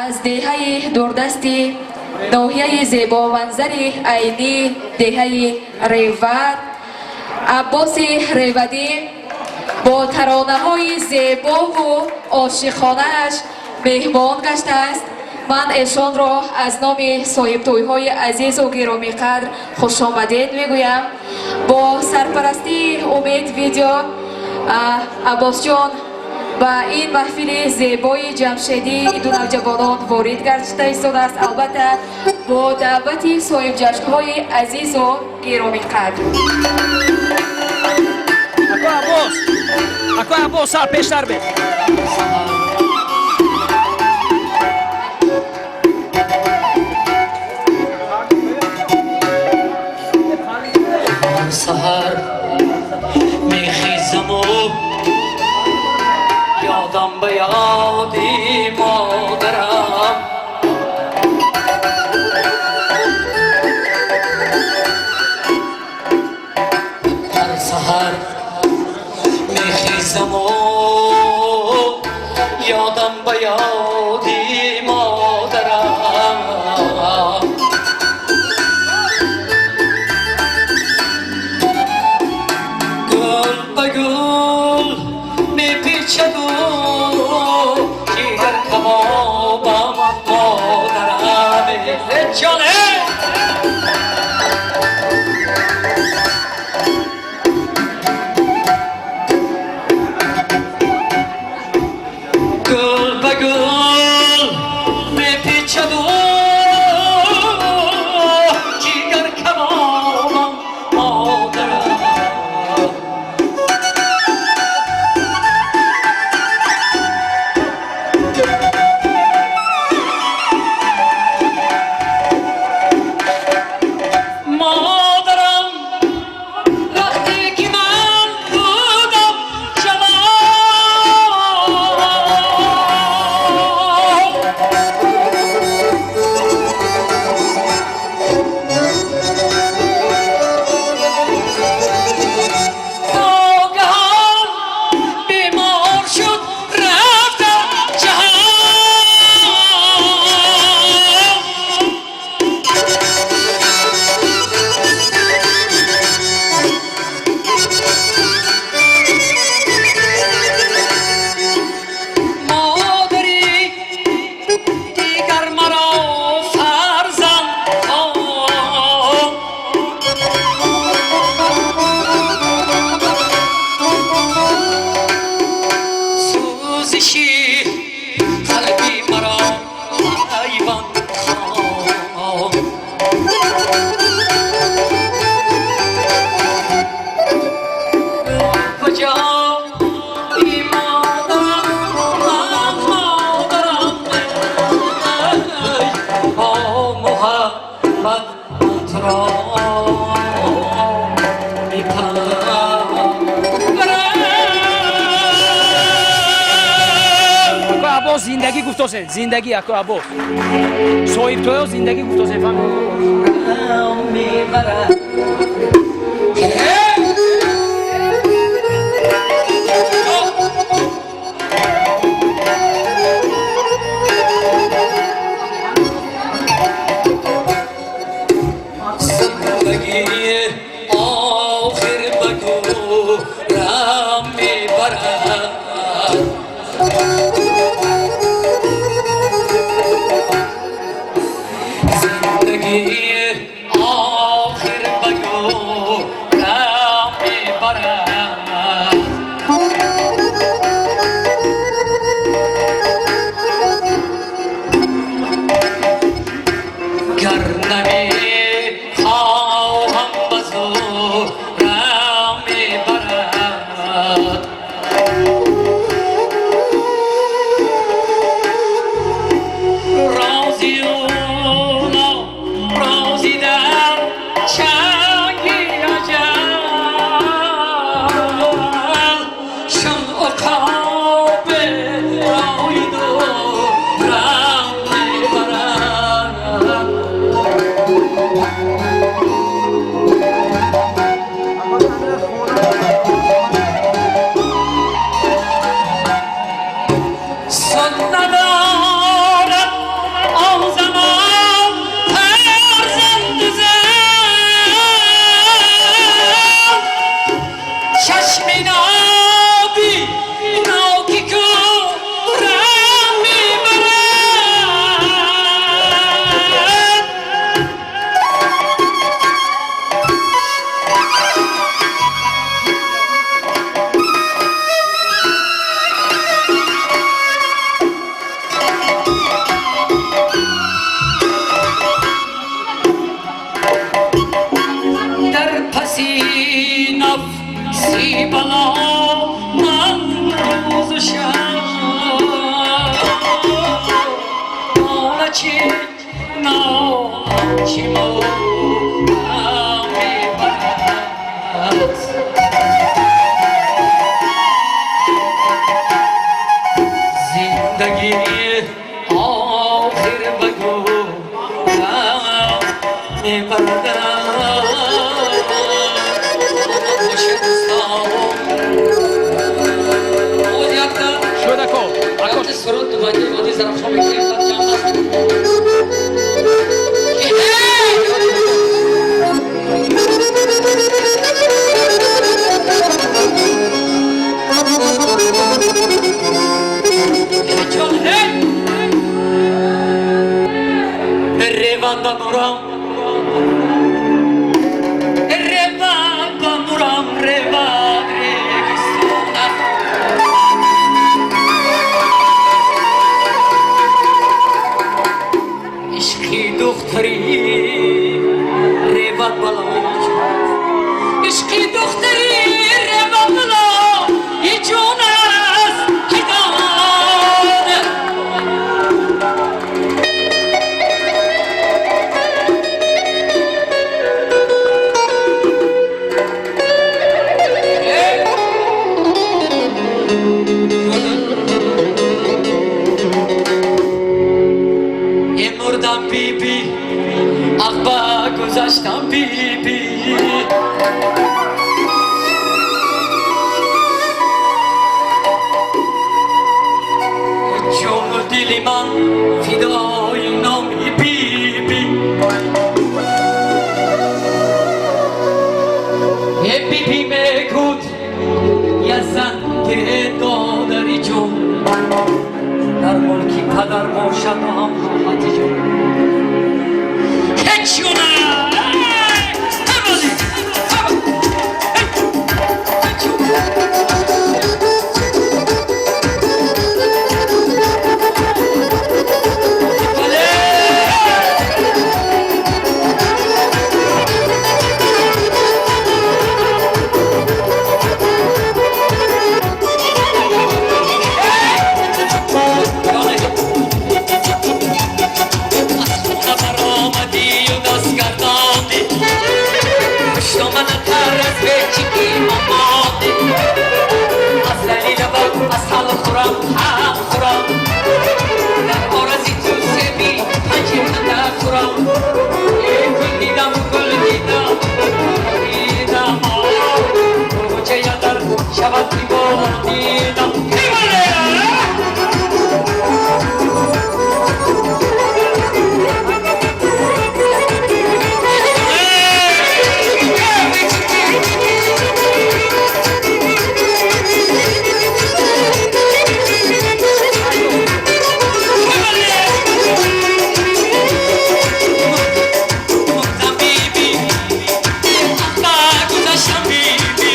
Аз деҳаи дурдасти ноҳияи зебоманзари Айнӣ, деҳаи Реват, Аббоси Ревадӣ бо таронаҳои зебову ошиқонааш меҳмон гаштааст. Ман эшонро аз номи соҳибтӯйҳои азизу гиромиқадр хушомадед мегӯям. Бо сарпарастии Умед Видео Аббосҷон ба ин маҳфили зебои ҷамшедии ду навҷавонон ворид гардида истодааст, албатта бо даъвати соҳибҷашнҳои азизу гиромиқадр. Ако Аббос, ако Аббос, сар пештар бе. Саҳар мехезаму ёдам ба ёди модарам, ҳар саҳар мехезаму ёдам ба ёди модарам, гул ба гул мепечаду ҷигар кабобам модарам ҷон. Гул ба гул мепечаду ҷигар кабобам модарам. Модарам, вақте ки ман будам ҷавон, ногаҳон бемор шуд, рафтам ҷаҳон. Модари дигар маро фарзанд хонд, сӯзиши қалби маро пайванд хонд. Куҷо модарам, ман модарам, эй, бо муҳаббат туро мепарварам. Ако Аббос, зиндагӣ гуфтосен, зиндагӣ, ако Аббос. Соҳибтоё зиндагӣ гуфтосен, фаҳмид? Мебарад. Зиндагӣ охир ба гӯрам мебарад. Зиндагӣ охир ба гӯрам мебарад. Гар намехоҳам, ба зӯрам мебарад. Розию норозиам. Зи бало ман рӯзу шаб нола чи нола чи морам мебарад. Зиндагӣ охир ба гӯрам мебарад. Бошед, дӯстон. Боз якта Шуд, ако, ако. Якта суруд дубайти води Зарафшон мекунем, баъд ҷамъ аст. Ҷон, ҳей! Реван ба мурам, реван ба мурам, реван регистон аст. Ишқи духтари реват балои ҷон аст. Ишқи духтари реват балои ҷон аст. Ҳайдон! Мурдам биби, ақба гузаштам биби. Ҷону дили ман фидои номи биби. Е биби мегуд, язан гире додари ҷон. Дар мулки падар бошад ҳам роҳати ҷон. Ҳечюна! Аз хона баромадию даст гардондӣ, пуштоманатар аз бечикӣ мамондӣ. Аз далилабам асал хӯрам, ҳам хӯрам, дар орази ту себи панҷи танда хӯрам. Е гул дидам, гул дидам, дидам, гулғунчая дар шавад дибор дидам. Мурдам биби, ақба гузаштам биби.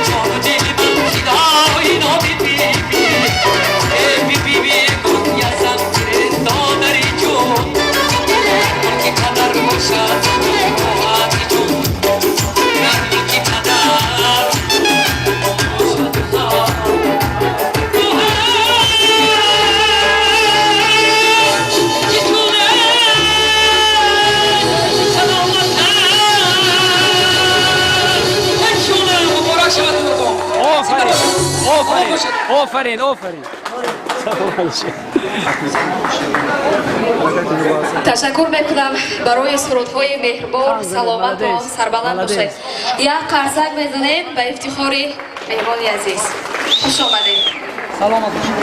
Ҷону дили ман фидои номи биби. Э биби бигӯ, язан гире додари ҷон. Дар мулки падар бошад роҳати ҷон. Дар мулки падар бошад Офарин, офарин, офарин, офарин. Салом алейкум. Ташаккур мекунам барои сурудҳои меҳрбон. Саломату Молодец, сарбаланд молодец. бошед. Як қарсак мезанем ба ифтихори меҳмони азиз. Хуш омадед. Саломат бошед.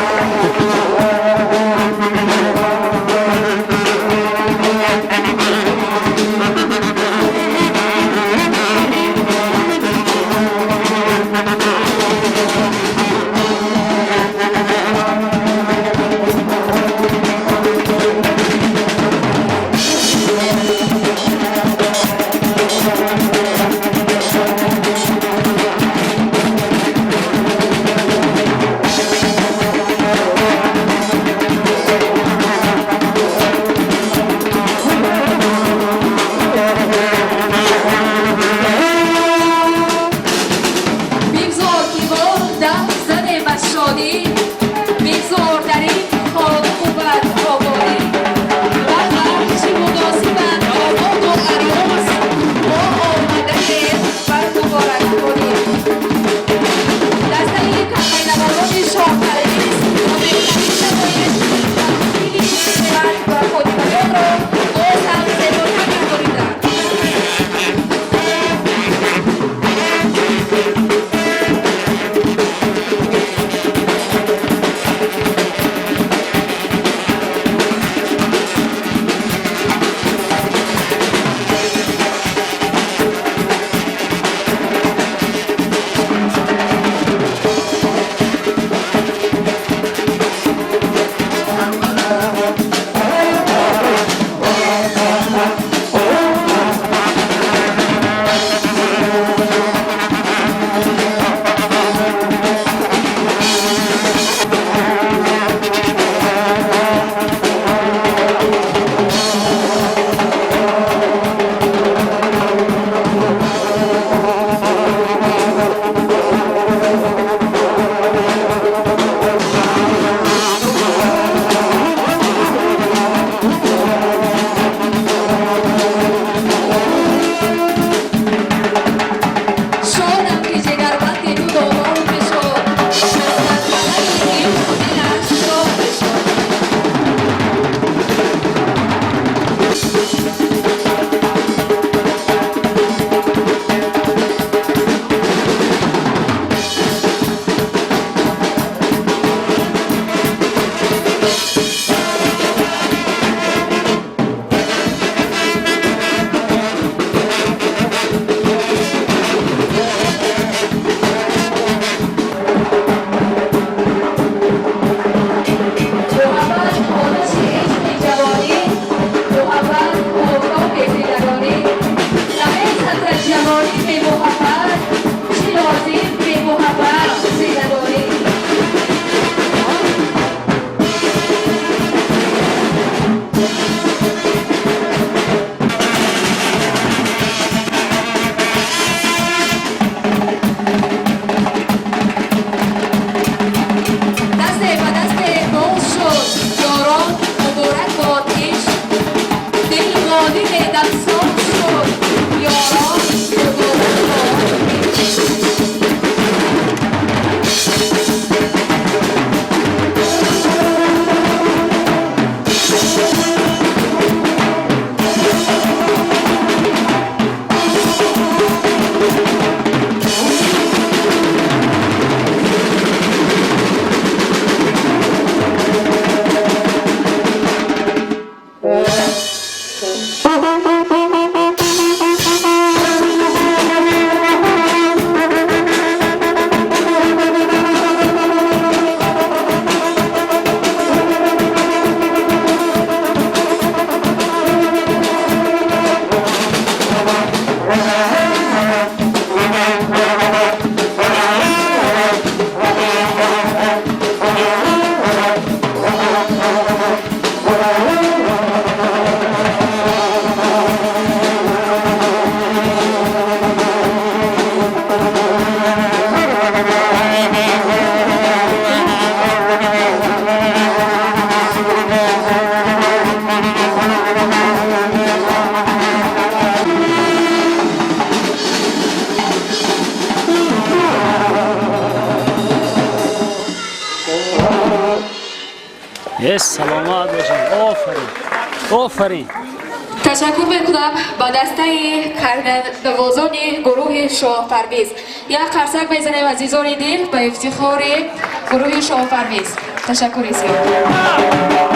Саломат бошед, офарин, офарин. Ташаккур мекунам ба дастаи карнавозони гурӯҳи Шоҳпарвиз. Як қарсак мезанем, азизони дил, ба ифтихори гурӯҳи Шоҳпарвиз. Ташаккури зиёд.